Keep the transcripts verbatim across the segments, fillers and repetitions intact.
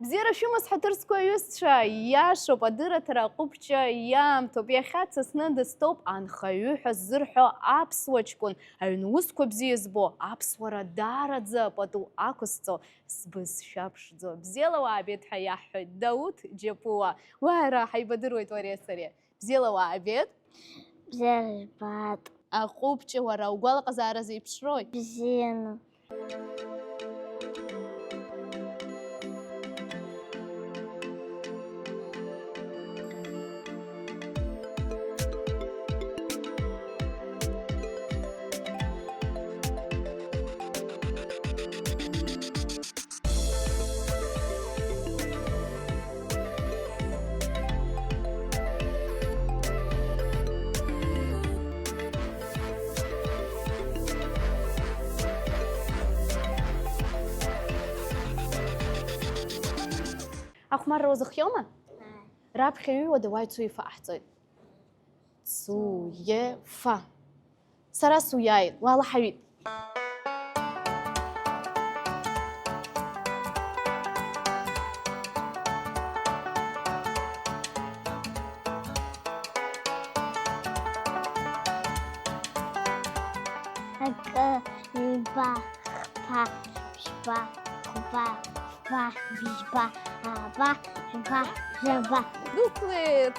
Бзиара шәымаз, ҳаҭыр зқәу аҩызцәа, ииашоуп, адырраҭара аҟәыбҷа иаамҭоуп. Иахьа дсасны дыстәоуп анхаҩы ҳәа ззырҳәо аԥсуа ҷкәын, аҩн усқәа бзиа збо, аԥсуара даараӡа пату ақәызҵо, сбызшәа ԥшӡо, бзиала уаабеит ҳәа иаҳҳәоит Дауҭ Џьапуа. Уаара ҳаибадыруеит уареи сареи. Бзиала уаабеит. Бзиара жәбаат. Аҟәыбҷа, уара угәалаҟазаара зеиԥшрои? Бзианы. Ахәмарра уазыхиома? Ааи. Раԥхьа иҩуада, уааи, цуефа ҟаҳҵоит. Цуефа. Сара суиааит, уалаҳаҩит. Акы, ҩба, хԥа, ԥшьба, хәба, фба, быжьба, ааба, жәба, жәаба. Дәықәлеит!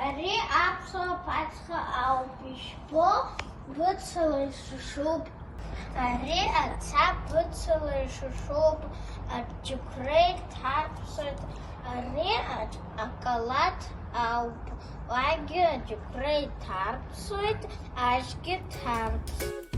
Ари аԥсуа ԥацха ауп ишәбо, быцала ишышуп. Ари аца быцала ишышуп, аџьықәреи ҭарԥсоит. Ари аҿ акалаҭ ауп, уагьы аџьықәреи ҭарԥсоит, ашьгьы ҭарԥсоит.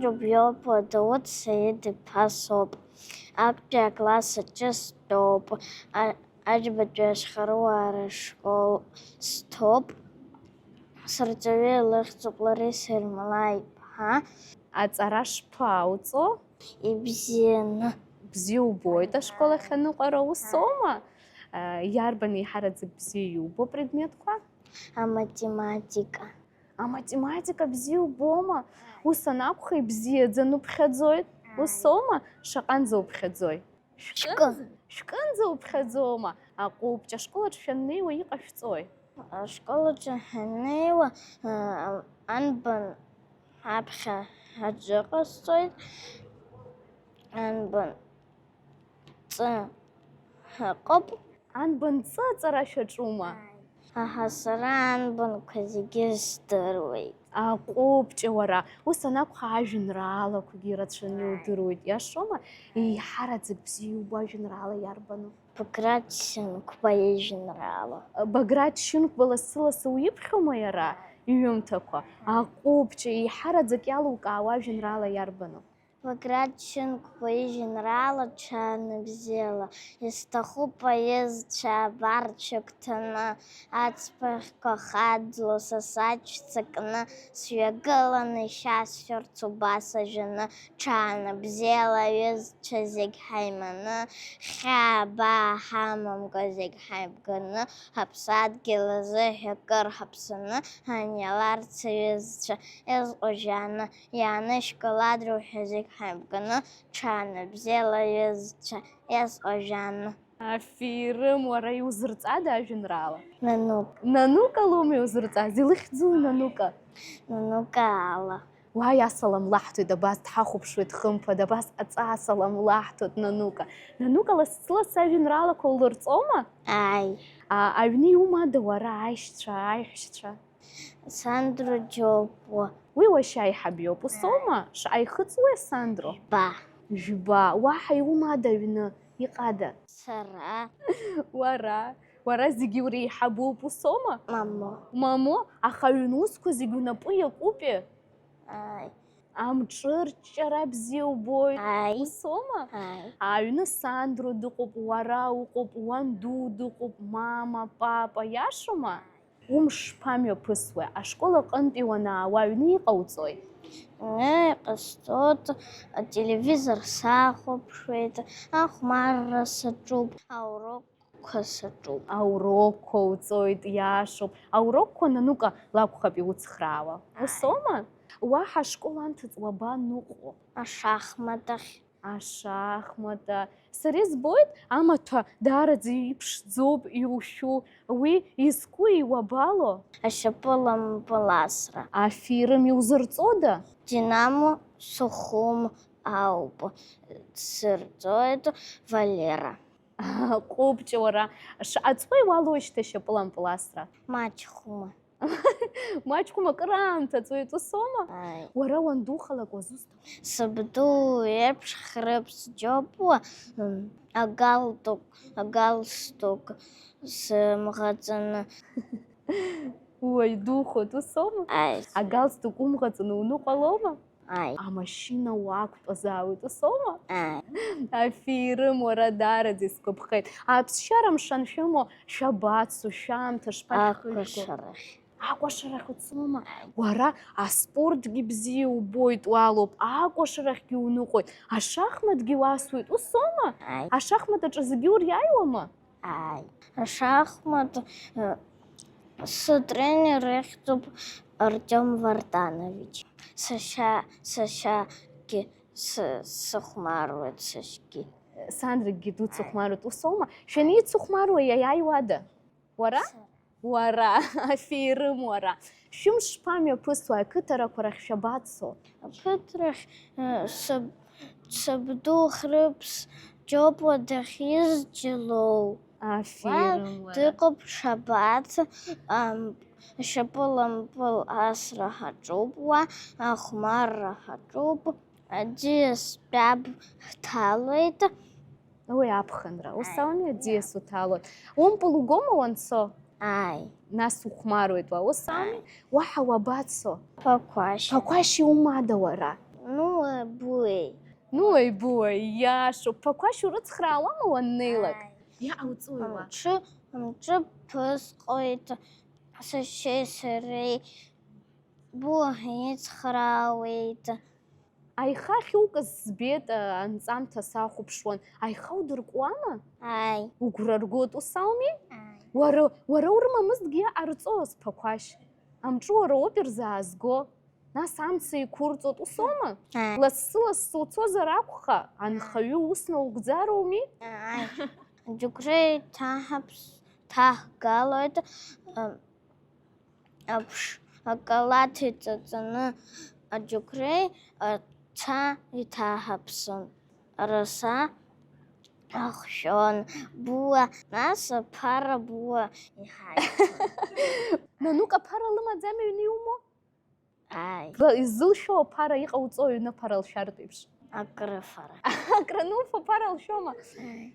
Џьубиоуп, Дауҭ Саид-иԥа соуп. Актәи акласс аҿы стәоуп. А-, Аџьбатәи ашьхаруаара ашкол сҭоуп. Сырҵаҩы лыхьӡуп Лариса Ермолаи-иԥҳа. Аҵара шԥауҵо? Ибзианы. Бзиа убоит ашкол ахь аныҟәара, ус аума? Иарбан еиҳараӡак бзиа иубо апредметқәа? Аматематика. Аматематика бзиа убома? Ус анакәха, ибзиаӡаны уԥхьаӡоит. Ус аума? Шаҟанӡа уԥхьаӡои? Шәкы. Шәкынӡа уԥхьаӡома? Аҟәыбҷ, ашкол аҿы шәаннеиуа иҟашәҵои? Ашкол аҿы ҳаннеиуа, а, анбан аԥхьа аӡәы ҟасҵоит, анбан ҵы ҳаҟоуп. Анбан ҵы аҵара шәаҿума? Аҳа, сара анбанқәа зегьы здыруеит. Аҟәыбҷа уара, ус анакәха, ажәеинраалақәагьы рацәаны иудыруеит, иашоума? Еиҳараӡак бзиа иубо ажәеинраала иарбану? Баграт Шьынқәба ижәеинраала. Баграт Шьынқәба лассы-лассы уиԥхьома иара иҩымҭақәа? Аҟәыбҷа, еиҳараӡак иалукаауа ажәеинраала иарбану? Баграт Шьынқәба ижәеинраала Ҽаанбзиала. Исҭахуп аҩызцәа абарҭ шәыгәҭаны, аӡбахәқәа хадло са саҷ ццакны, сҩагыланы ишәасҳәарц убас ажәаны, Ҽаанбзиала аҩызцәа зегь ҳаиманы, хьаа баа ҳамамкәа зегь ҳаибганы, ҳаԥсадгьыл азыҳәа акыр ҳаԥсаны, ҳаниаларц аҩызцәа изҟәыжьааны, иаанышьклад рҳәа зегь Ҳаибганы ҽаанбзиала, ҩызцәа, иазҟажәаны. Аферым, уара иузырҵада ажәеинраала? Нанук. Нанука лоума иузырҵаз? Илыхьӡу Нанука? Нанука ала. Уааи, асалам лаҳҭоит, абас дҳахәаԥшуеит, хымԥада, абас аҵаа салам лаҳҭоит Нанука. Нанука лассы-лассы ажәеинраалақәа улырҵома? Ааи. А, аҩны иумада уара аишьцәа, аиҳәшьцәа? Сандро Џьопуа. Уи уашьа аиҳаб иоуп, ус аума? Шаҟа ихыҵуеи Сандро? Ба. Жәба, уаҳа иумада аҩны, иҟада? Сара. Уара, уара зегьы уреиҳабуп, ус аума? Мамо. Мамо, аха аҩн усқәа зегьы унапы иакупи? Ааи. Амҿырҷҷара бзиа убоит, Ааи. Ус аума? Ааи. Аҩны Сандро дыҟоуп, уара уҟоуп, уанду дыҟоуп, мама, папа, иашоума? Умш шԥамҩаԥысуеи, ашкол аҟынтәи уанаауа аҩны иҟауҵои? Ҩны иҟасҵоит, ателевизор сахәаԥшуеит, ахәмарра саҿуп, аурокқәа саҿуп. Аурокқәа уҵоит, иашоуп. Аурокқәа Нанука лакәхап иуцхраауа. Ус аума? Уаҳа ашкол анҭыҵ уабаныҟәо? Ашахматахь. Ашахмата. Сара избоит, амаҭәа даараӡа иԥшӡоуп, иушәу. Уи изкуи, уабало? Ашьапылампыласра. Аферым иузырҵода? Динамо Сухум ауп, дсырҵоит Валера. Ҟәыбҷа уара, шаҟа ҵуеи уалоушьҭа ашьапылампыласра? Маҷхәма. Маҷхәма акыр аамҭа ҵуеит, ус аума? Ааи. Уара уандухалак уазусҭоу? Сабду еиԥш Хрыԥс Џьопуа, м, агалтук, агалстук сымӷаҵаны. Уаҩ духоит, ус аума? Ааи. Агалстук умӷаҵаны уныҟәалома? Ааи. Амашьына уақәтәазаауеит, ус аума? Ааи. Аферым, уара даараӡа исгәаԥхеит. Аԥсшьара мшәан шәымоу, шәабацо, шәаамҭа шԥашәхыжәго? Акәашарахь. Акәашарахь уцома? Уара аспортгьы бзиа убоит, уалоуп, акәашарахьгьы уныҟәоит, ашахматгьы уасуеит, ус аума? Ааи. Ашахмат аҿы зегьы уриааиуама? Ааи. Ашахмат, э, сытренер ихьӡуп Артиом Вартанович. Сашьа, сашьагьы сы-, сыхәмаруеит, сашьгьы. Сандрагьы дуцыхәмаруеит, ус аума? Шәаницыхәмаруа иаиааиуада? Уара? Уара, аферым уара. Шәымш шԥамҩаԥысуа, ақыҭарақәа рахь шәабацо? Ақыҭрахь, э, саб-, сабду Хрыԥс Џьопуа дахьиз Џьалоу. Аферым уара. Дыҟоуп Шабаҭ, ам, шьапылампыл асра ҳаҿуп уа, ахәмарра ҳаҿуп, аӡиас тәаб ҳҭалоит. Уи аԥхынра, ус ауми, аӡиас уҭалоит. Умпыл угома уанцо? Ааи. Нас ухәмаруеит уа, ус ауми? Уаҳа уабацо? Ԥақәашь. Ԥақәашь иумада уара? Ну, буеи. Ну, аибуа, ииашоуп. Ԥақәашь урыцхраауама уаннеилак? Иҟауҵои уа? Амҿы, амҿы ԥысҟоит, сашьеи сареи буа ҳицхраауеит. Аиха ахьукыз збеит, а, анҵамҭа сахәаԥшуан. Аиха удыркуама? Ааи. Угәра ргоит, ус ауми? Ааи. Уара, уара урымамызҭгьы иҟарҵоз, Ԥақәашь. Амҿы уара уоуп ирзаазго. Нас амца еиқәурҵоит, ус аума? Ааи. Лассы-лассы уцозар акәха, анхаҩы ус наугӡароуми? Ааи. Аџьықәреи ҭаҳаԥс-, ҭаҳгалоит, ам, аԥш-, акалаҭ иҵаҵаны аџьықәреи аца иҭаҳаԥсон. Раса ахшәон, буа, нас аԥара буа иҳаиҭон. Нанука ԥара лымаӡами аҩны иумоу? Ааи. Ла-, изылшәо аԥара иҟауҵо аҩны аԥара лшәартә еиԥш. Акрыфара. Акрануфо аԥара лшәома?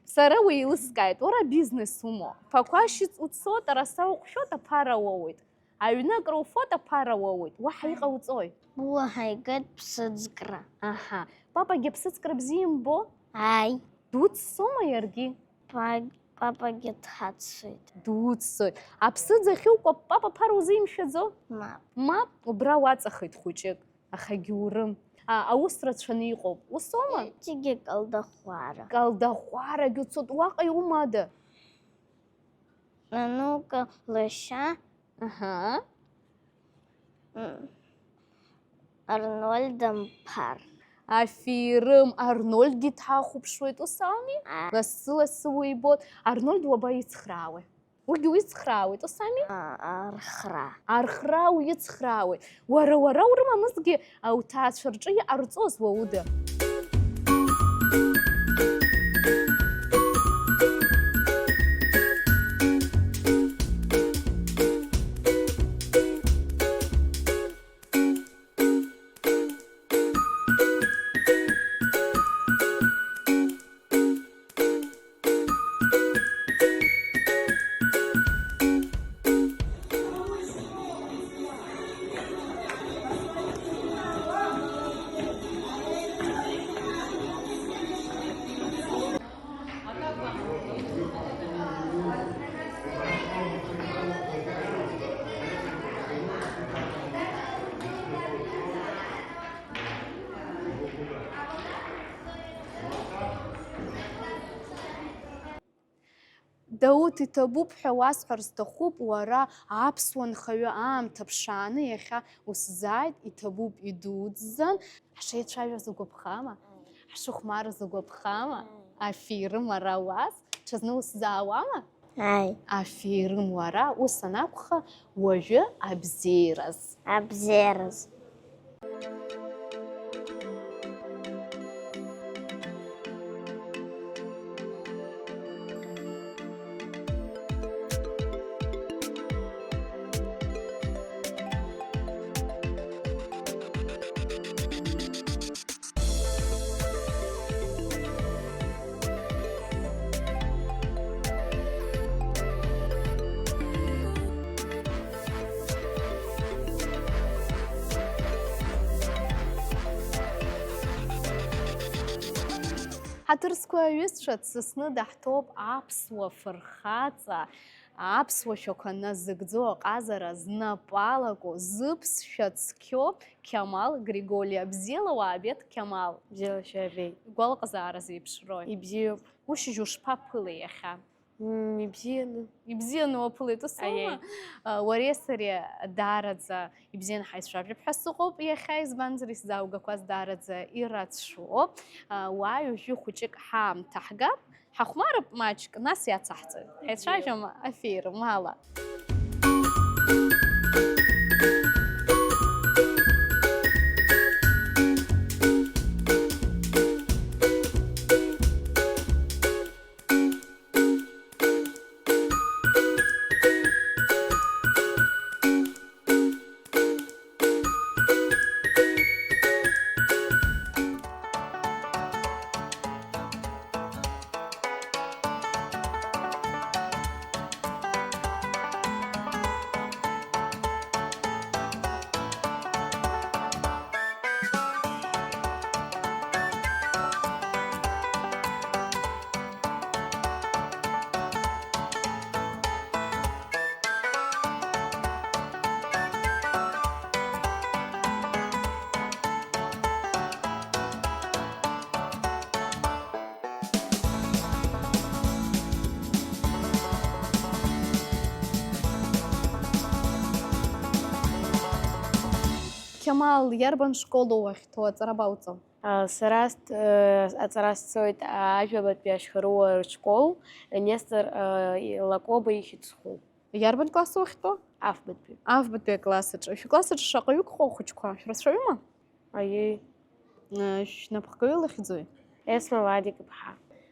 Сара уи еилыскааит. Уара бизнес умоу. Ԥақәашь уцоит, араса уҟәшәоит, аԥара уоуеит. Аҩны акруфоит, аԥара уоуеит. Уаҳа иҟауҵои? Буа ҳаигеит ԥсыӡкра. Аҳа. Папагьы аԥсыӡкра бзиа имбо? Ааи. Дуццома иаргьы? Па-, папагьы дҳаццоит. Дуццоит. Аԥсыӡ ахьукәа папа ԥара узимшәаӡо? Мап. Мап, убра уаҵахеит хәыҷык, ахагьы урым. А, аус рацәаны иҟоуп. Ус аума? Иҵегьы Калдахәара. Калдахәарагь уцоит, уаҟа иумада? Нанука лашьа, Аҳа. м, Арнольд Амԥар. Аферым, Арнольдгьы дҳахәаԥшуеит, ус ауми? Аа. Лассы-лассы уибоит. Арнольд уаба ицхраауеи? Уигьы уицхраауеит, ус ами? Аа, архра. Архра уицхраауеит. Уара, уара урымамызгьы, ауҭаацәа рҿы иҟарҵоз уауда? Дауҭ, иҭабуп ҳәа уасҳәар сҭахуп, уара аԥсуа нхаҩы аамҭа ԥшааны иахьа усзааит, иҭабуп идуӡӡан. Ҳшеицәажәаз угәаԥхама? Ҳшыхәмарыз угәаԥхама? Аферым ара уас, ҽазны усзаауама? Ааи. Аферым уара, ус анакәха, уажәы абзиараз. Абзиараз. Ҳаҭыр зқәу аҩызцәа, дсасны даҳҭоуп аԥсуа фырхаҵа, аԥсуа шәақәа назыгӡо аҟазара знапы алаку, зыԥсшәа цқьоу Қьамал Григоли. Бзиала уаабеит, Қьамал. Бзиала шәаабеит. Игәалаҟазаара зеиԥшрои? Ибзиоуп. Ушьыжь ушԥаԥылеи иахьа? Мм, ибзианы. Ибзианы уаԥылеит, ус аума? Аиеи. А, уареи сареи даараӡа ибзианы ҳаицәажәап ҳәа сыҟоуп иахьа, избанзар, исзааугақәаз даараӡа ирацәоуп. А, уааи уажәы хәыҷык ҳаамҭа ҳгап, ҳахәмарып маҷк, нас иацаҳҵоит. Ҳаицәажәама аферым ала? Қьамал, иарбан школу уахьҭоу, аҵара бауҵо? А, сара ст-, э, аҵара сцоит, а, ажәабатәи ашьхаруа ршкол, Нестор, э, Лакоба ихьӡ зху. Иарбан класс уахьтәоу? Афбатәи. Афбатәи акласс аҿы. Шәыкласс аҿы шаҟаҩык ыҟоу ахәыҷқәа? Шәрацәаҩума? Аиеи. Э, шәнапхгаҩы лыхьӡуи? Есма Вадик-иԥҳа.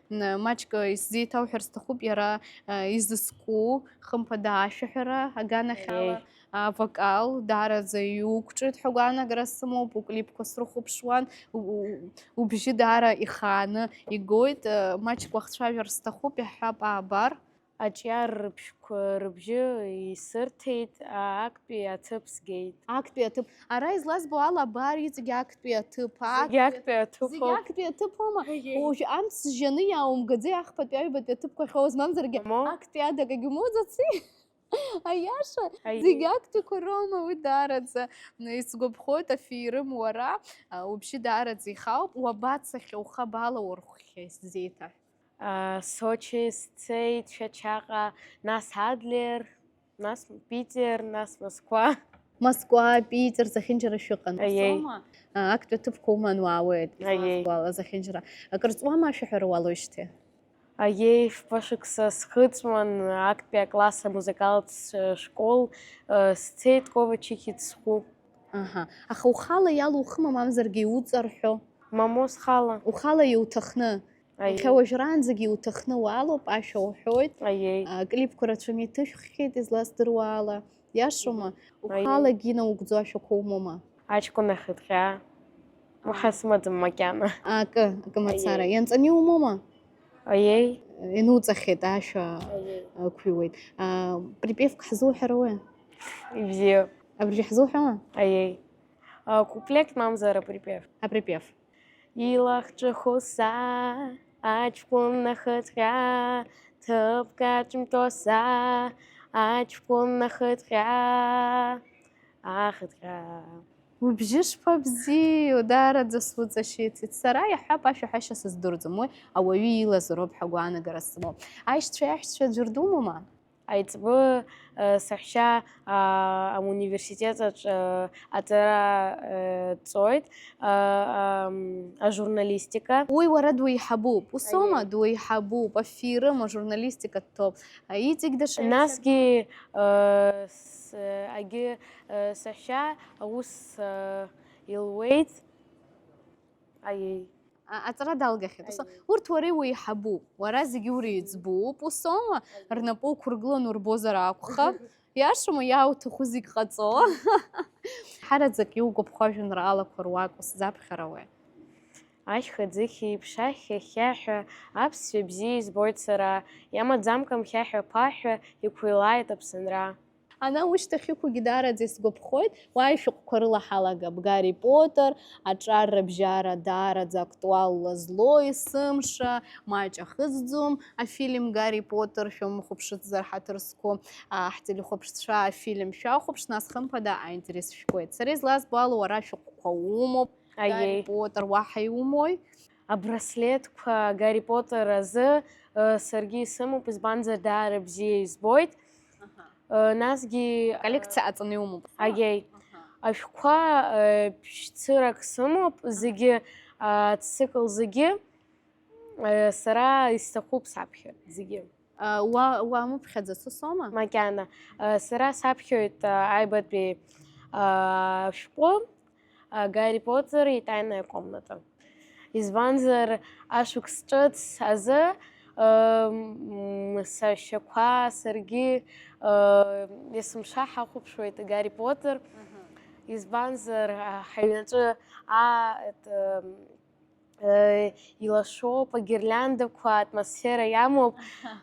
Н-, маҷк, э, исзеиҭауҳәар сҭахуп, иара, э, изызку, хымԥада, ашәаҳәара аганахьала, Аиеи. Авокал даараӡа иуқәҿиоит ҳәа агәаанагара сымоуп, уклипқәа срыхәаԥшуан, у-, у-, убжьы даара ихааны игоит, э, маҷк уахцәажәар сҭахуп, иаҳҳәап, аабар. Аҿиар рыбжьқәа, рыбжьы исырҭеит, а-, актәи аҭыԥ сгеит. Актәи аҭыԥ. Ара излазбо ала, абар, иҵегь актәи аҭыԥ, Зегь актәи актәи аҭыԥ зегь ауп. Актәи аҭыԥ аума? Аиеи. Уажә амц жьаны иааумгаӡеи, ахԥатәи аҩбатәи аҭыԥқәа ахьоу, змамзаргьы, Мамоу. Актәи адагагьы умоуӡаци? Аиаша, Аиеи. Зегь актәиқәа роума, уи даараӡа исгәаԥхоит, аферым уара, а, убжьы даараӡа ихауп, уабацахьоу, ухаб ала урххьеи сзеиҭаҳә. А, Сочи сцеит, Шәачаҟа, нас Адлер, нас Питер, нас Москва. Москва, Питер, зехьынџьара шәыҟан, ус Аиеи. аума? А, актәи аҭыԥқәа уман уаауеит, Аиеи. излазбо ала, зехьынџьара. Акыр ҵуама ашәаҳәара уалоижьҭеи? Аиеи, фба шықәса схыҵуан, актәи акласс амузыкалтә школ, э, сцеит Ковачихи Цхәы. Аҳа. Аха ухала иалухыма, мамзаргьы иуҵарҳәо? Мамоу, схала. Ухала иуҭахны? Аиеи. Иахьа уажәраанӡагьы иуҭахны уаалоуп, ашәа уҳәоит. Аиеи. А, клипқәа рацәаны иҭышәххьеит, излаздыруа ала. Иашоума? Ухалагьы инаугӡо ашәақәа умоума? Аҷкәын ахыҭҟьа. Уаҳа сымаӡам макьана. Акы, акы мацара. Аиеи. Ианҵаны иумоума? Аиеи. Инуҵахьеит ашәа, Аиеи. а, қәиуеит. А, припевк ҳзуҳәарауеи? Ибзиоуп. Абыржәы ҳзуҳәама? Аиеи. А, куплет мамзар априпев. Априпев. Илахҿыху са, аҷкәын ахыҭҟьа, ҭыԥк аҿымҭуа са, аҷкәын ахыҭҟьа, ахыҭҟьа. Убжьы шԥабзиоу, даараӡа суҵашьыцит. Сара иаҳҳәап, ашәаҳәашьа сыздырӡом, уи ауаҩы илазароуп ҳәа агәаанагара сымоуп. Аишьцәа, аиҳәшьцәа ӡәыр думоума? Аиҵбы, э, саҳәшьа, а, ауниверситет аҿы, э, аҵара, э, ҵоит, а, ам, ажурналистика. Уи уара дуеиҳабуп, усома? Аиеи. Дуеиҳабуп, афирым, ажурналистика дҭоуп. А, иҵегь даҽа. Насгьы, э, с-, агьы, э, саҳәшьа аус, э, илуеит. Аиеи. А, аҵара далгахьеит. Ус, Аиеи. Урҭ уара иуеиҳабуп, уара зегьы уреиҵбуп, усома? Аиеи. Рнапы уқәыргыланы урбозар акәхап. Иашоума, иауҭаху зегь ҟаҵо? Ҳараӡак иугәаԥхо ажәеинраалақәа руак усзаԥхьарауеи? Ашьха ӡыхь еиԥш ахьхьа-хьхьаҳәа, аԥсшәа бзиа избоит сара, иамаӡамкәа мхьаҳәа-ԥаҳәа иқәылааит Аԥсынра. Ана ушьҭахь иқәугьы даараӡа исгәаԥхоит, уа ишәҟәқәа рыла ҳалагап, Гарри Поттер, аҿар рыбжьара даараӡа актуалла злоу, есымша, маҷ ахыҵӡом, афильм Гарри Поттер шәамхәаԥшыцзар ҳаҭыр зқәу, а, ҳтелехәаԥшцәа афильм шәахәаԥш, нас хымԥада аинтерес шәгоит. Сара излазбо ала уара ашәҟәқәа умоуп, Аиеи. Гарри Поттер уаҳа иумои? Абраслетқәа Гарри Поттер азы, э, саргьы исымоуп, избанзар даара бзиа избоит. Аҳа. Э, насгьы, э, Коллекциа аҵаны иумоуп. Аиеи. Аҳа. Ашәҟәқәа, э, ԥшьцырак сымоуп, зегьы, а, ацикл зегьы, э, сара исҭахуп саԥхьа зегьы. А, уа-, уамыԥхьаӡац, усома? Макьана. Э, сара саԥхьоит, а, аҩбатәи, а, ашәҟәы, а, Гарри Поттер и тайная комната. Избанзар, ашықәс ҿыц азы, м, сашьақәа саргьы, м, есымша ҳахәаԥшуеит Гарри Поттер. Мгм. Избанзар, а, ҳаҩнаҿы, а, это, э, илашоуп, агирлиандақәа, атмосфера иамоуп.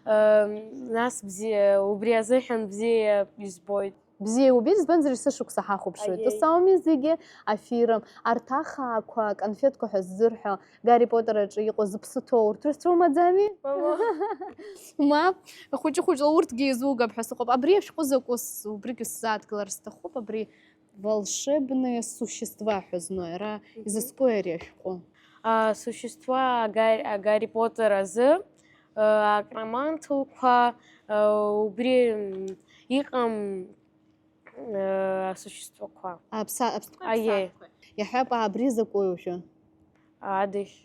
М, нас бзиа, убри азыҳәан бзиа избоит. Бзиа иубеит, избанзар, есышықәса ҳахәаԥшуеит. Аиеи. Ус ауми зегьы, афирым, арҭ ахаақәа, конфетқәа ҳәа ззырҳәо, Гарри Поттер аҿы иҟоу зыԥсы ҭоу урҭ рацәоумаӡами? Мамоу. Мап, хәыҷы-хәыҷла урҭгьы еизугап ҳәа сыҟоуп. Абри ашәҟәы закәыз, убригьы сзааҭгылар сҭахуп, абри волшебные существа ҳәа зну, ара Мгм. Изызкуи ари ашәҟәы? А, существа Гарри, а, Гарри Поттер азы, э, акромант лқәа, э, убри, м, иҟам, э, асуществоқәа. Аԥса-, аԥс-, Аиеи. Аԥсаатәқәа. Иаҳҳәап, а, абри закәи уажәы? Адыхь.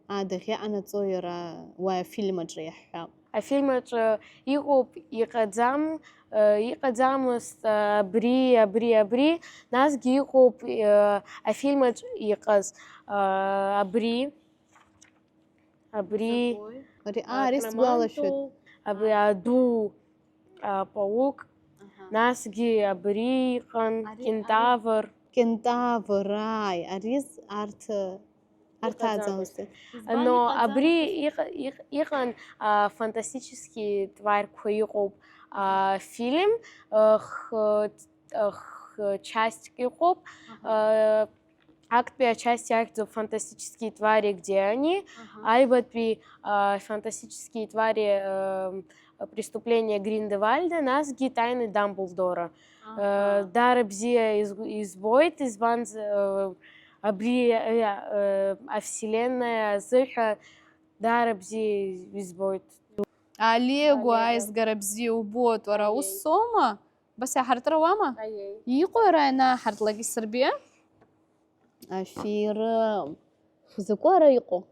Адыхь иҟанаҵо иара уи афильм аҿы иаҳҳәап. Афильм аҿы иҟоуп, иҟаӡам, э, иҟаӡамызт, э, абри, абри, абри, насгьы иҟоуп, э, афильм аҿы иҟаз, э, абри, абри, Закәи? Ари, а, ари сгәалашәоит. Акроманту, абри аду, а, паук, Аҳа. Насгьы абри иҟан, Ари, ари. Кентавр. Кентавр, ааи, ари з-, арҭ, арҭ Иҟаӡамызт. Аӡамызт. Избан Но иҟаӡам? Абри иҟ-, иҟ-, иҟан, а, фантастические тварьқәа иҟоуп, а, фильм, а, х-, а, х-, часть иҟоуп, Аҳа. А, актәи ачасть иахьӡуп «Фантастические твари, где они?», Аҳа. Аҩбатәи, а, «Фантастические твари, э, преступления Гриндевальда», насгьы «Тайны Дамблдора». Аҳа. Э, даара бзиа из-, избоит, избанзар, э, абри, э, э, авселенная азыҳәа даара бзиа избоит. Алего Алего. Аизгара бзиа убоит, уара Аиеи. Ус соума? Бас иаҳартыр ауама? Аиеи. Иҟоу ара ианааҳартлак исырбеи? Аферым. Закәу ара иҟоу?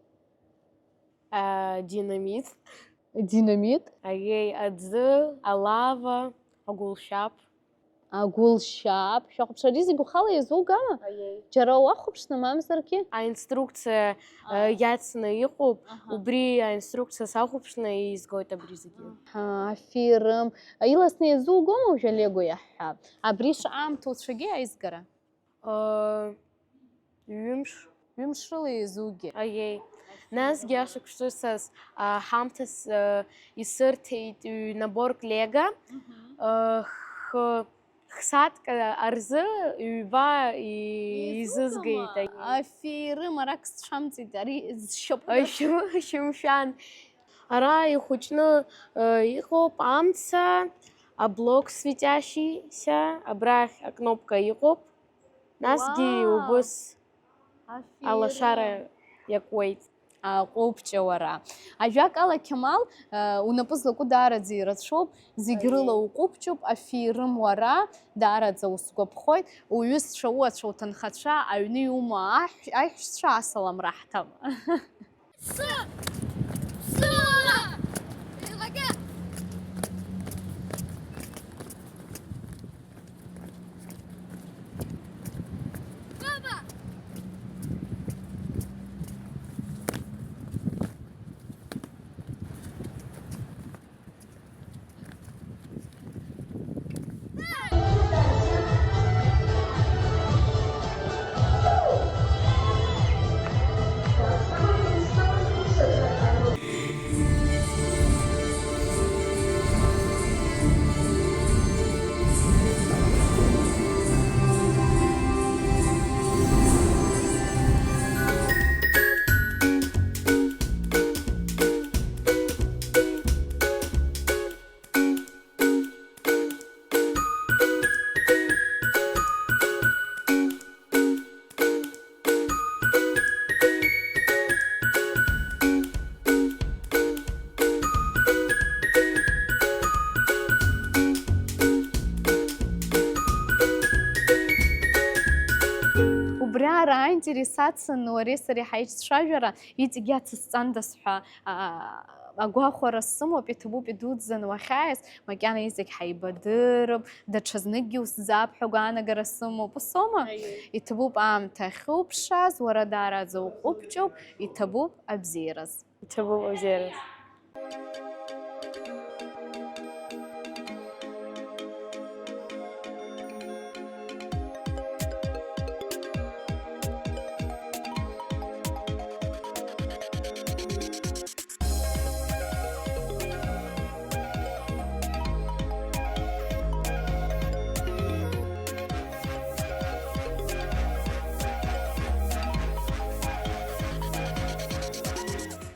А, динамит. Динамит? Аиеи, аӡы, алава, агәылшьап. Агәылшьап. Шәахәаԥш, ари зегь ухала иазугама? Аиеи. Џьара уахәаԥшны, мамзаргьы? Аинструкциа, А. э, иацны иҟоуп, Аҳа. Убри аинструкциа сахәаԥшны изгоит абри зегьы. Аҳа, аферым. Иласны иазугома уажәы алего иаҳҳәап? Абри шаамҭа уцәагьы аизгара? Э, ҩымш. Ҩымш рыла иазугьы? Аиеи. Насгьы ашықәс ҿыцаз, а, ҳамҭас, э, исырҭеит ҩ-, наборк лего. Мгм. Э, х-, хсаҭк, э, рзы ҩба и-, Изугама? Изызгеит, аиеи. Аферым, арак сцәамҵит, ари зшьапыда. Ашьым-, шьымшәан. Ара ихәыҷны, э, иҟоуп амца, аблок светящийся, абрахь акнопка иҟоуп. Насгьы Уау! Убыс Аферым. Алашара иакуеит. Аҟәыбҷа уара. Ажәакала, Қьамал, э, унапы злаку даараӡа ирацәоуп, зегь Аиеи. Рыла уҟәыбҷуп, аферым уара, даараӡа усгәаԥхоит, уҩызцәа, уацәа, уҭынхацәа, аҩны иумоу аҳ-, аиҳәшьцәа асалам раҳҭап. Сы! Сы! Еилагьы! Баба! Убри ара аинтерес ацын уареи сареи ҳаиццәажәара, иҵегь иацысҵандаз ҳәа, аа, агәахәара сымоуп, иҭабуп идуӡӡан уахьааиз, макьана изегь ҳаибадырып, даҽазныкгьы усӡап ҳәа агәаанагара сымоуп, усоума? Аиеи. Иҭабуп аамҭа ахьуԥшааз, уара даараӡа уҟәыбҷуп, иҭабуп абзиараз. Иҭабуп абзиараз.